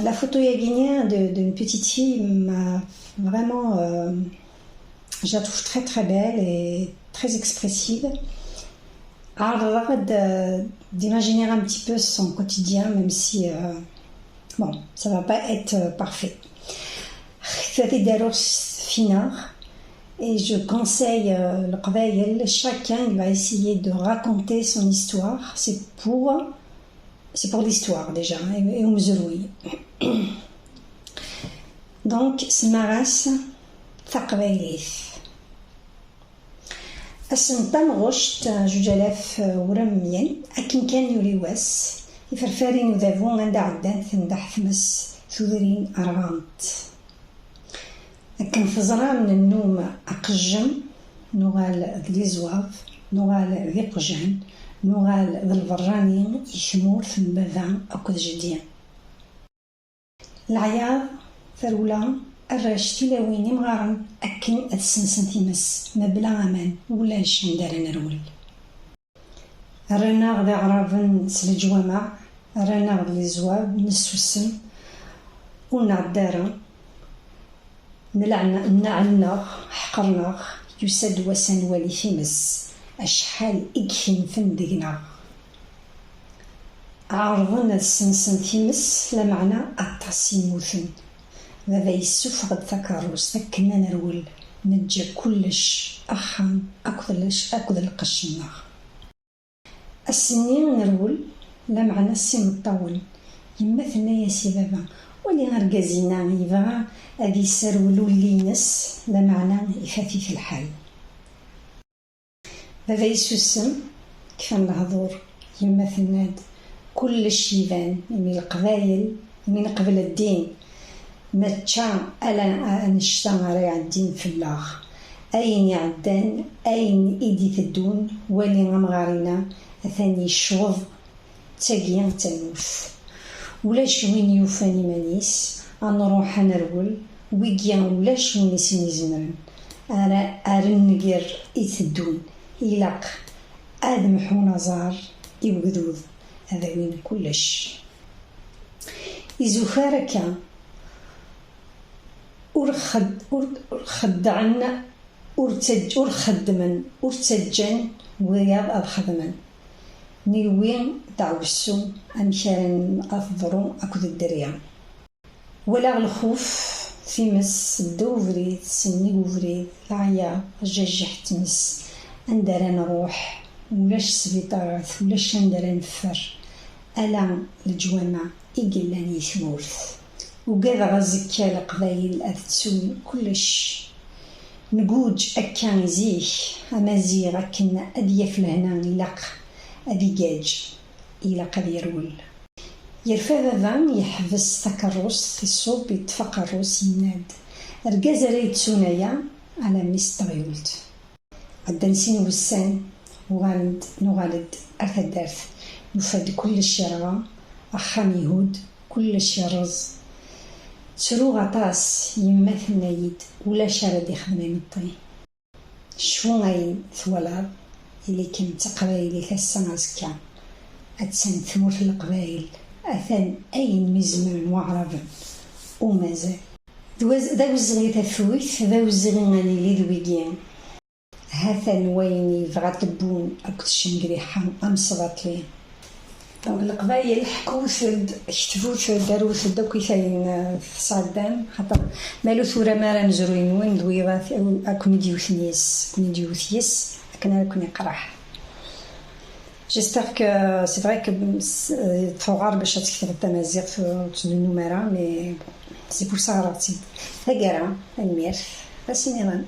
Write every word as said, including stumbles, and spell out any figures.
La photo-agi d'une petite fille m'a vraiment, euh, je la trouve très très belle et très expressive. Arrête de d'imaginer un petit peu son quotidien, même si, euh, bon, ça va pas être, euh, parfait. Xtati Daros Finar, et je conseille, euh, le Qbayel, chacun il va essayer de raconter son histoire. C'est pour, c'est pour l'histoire déjà, et, et umezruy. Donc, semmaɣ-as taqbaylit. Ass n tamɣuct, juǧ alaf u meyya, akken kan yuli wass, iferfar n udabu anda ɛeddant tendeḥ tmes, tudrin rɣant. Akken teẓram nennum aqejjem, nuɣal d liẓwab, nuɣal d iqjan, nuɣal d lberrani i tmurt n baba akked jeddi. Leɛyaḍ, tarewla, arrac, tilawin, imɣaren, akken ad ssensen times, mebla aman, ulac anda ara nerwel. Rran-aɣ d iɛraben s leǧwameɛ, rran-aɣ d lezwab, nessusem, ur nɛedda ara. Nleɛna-, nneɛneɣ, ḥeqren-aɣ, yusa-d wass ad nwali times, acḥal i ikenfen deg-neɣ. Ɛerḍen ad ssensen times, lameɛna aṭas i mmuten. Baba yessufeɣ-d takeṛṛust akken ad nerwel, neǧǧa kullec, axxam akked lec-, akked lqecc-nneɣ. Ass-nni nerwel, lameɛna s imeṭṭawen. Yemma tenna-yas i baba, wali argaz-inna yebɣa ad yesserwel ulli-ines, lameɛna ifat-it lḥal. Baba yessusem, kfan lehdur. Yemma tenna-d, kullec iban, imi Leqbayel, imi neqbel ddin, mačča ala annect-a ara iɛeddin fell-aɣ. Ayen iɛeddan, ayen i d-iteddun, wali amɣar-inna, atan yecweḍ. D tagi d tamurt. Ulac win yufan iman-is, ad nruḥ ad nerwel, wigi ulac win i sen-izemren. Ara, ar nnger iteddun, ilaq ad mḥun aẓar i wegdud, ad awin kullec. Izukar akka, ur xed-, ur, ur xeddɛen, ur ttaǧ-, ur xeddmen, ur ttaǧǧan wiyaḍ ad xedmen. Newwi deɛwessu amek ara n-, ad teḍru akked dderya. Walaɣ lxuf, times, ddaw ubrid, sennig ubrid, leɛyaḍ, jajjaḥ tmes, anda ara nruḥ, ulac sbiṭarat, ulac anda ara neffer, ala leǧwameɛ i yellan i tmurt. Ugadeɣ azekka Leqbayel ad ttun kullec. Nguǧ akka i zik, Amaziɣ akken ad yaf lehna ilaq ad igaǧ, ilaq ad yerwel. Yerfa baba, yeḥbes takeṛṛust, iṣubb, yeṭṭef aqerru-s, yenna-d, argaz ara yettun aya, alammi s teɣyult. Ɛeddan sin wussan, uɣalen-d, nuɣal-d ar taddart. Nufa-d kullec yerɣa, axxam ihudd, kullec yerreẓ. Ttruɣ aṭas, yemma tenna-yi-d, ulac ara d-ixdem imeṭṭi. Cfu ayen twalaḍ, ili-kem d taqbaylit ass-a azekka. Attan tmurt n Leqbayel, atan ayen mi zemren waɛraben, u mazal. D waz-, d awezɣi tafuyt, d awezɣi ad nili d wigi. Ha-t-an wayen yebɣa Tebbun akked Cengriḥa amesbaṭli. Donc, Leqbayel, ḥkut-d, ketbut-d, arut-d akk itayen, eh, tesɛeddam, xaṭer ma ur turam ara amezruy-nwen d wiyaḍ ad, ad ken-id-yewten yes, ad ken-id-yewt yes, akken ara ken-iqerreḥ. J'espère que, c'est vrai que, mm, s-, eh, tuɣar bac ad tektbeḍ tamaziɣt, ur ttnunum ara, mais c'est pour ça ɣreɣ-tt-id. Taggara, tanemmirt, ass-nniḍen.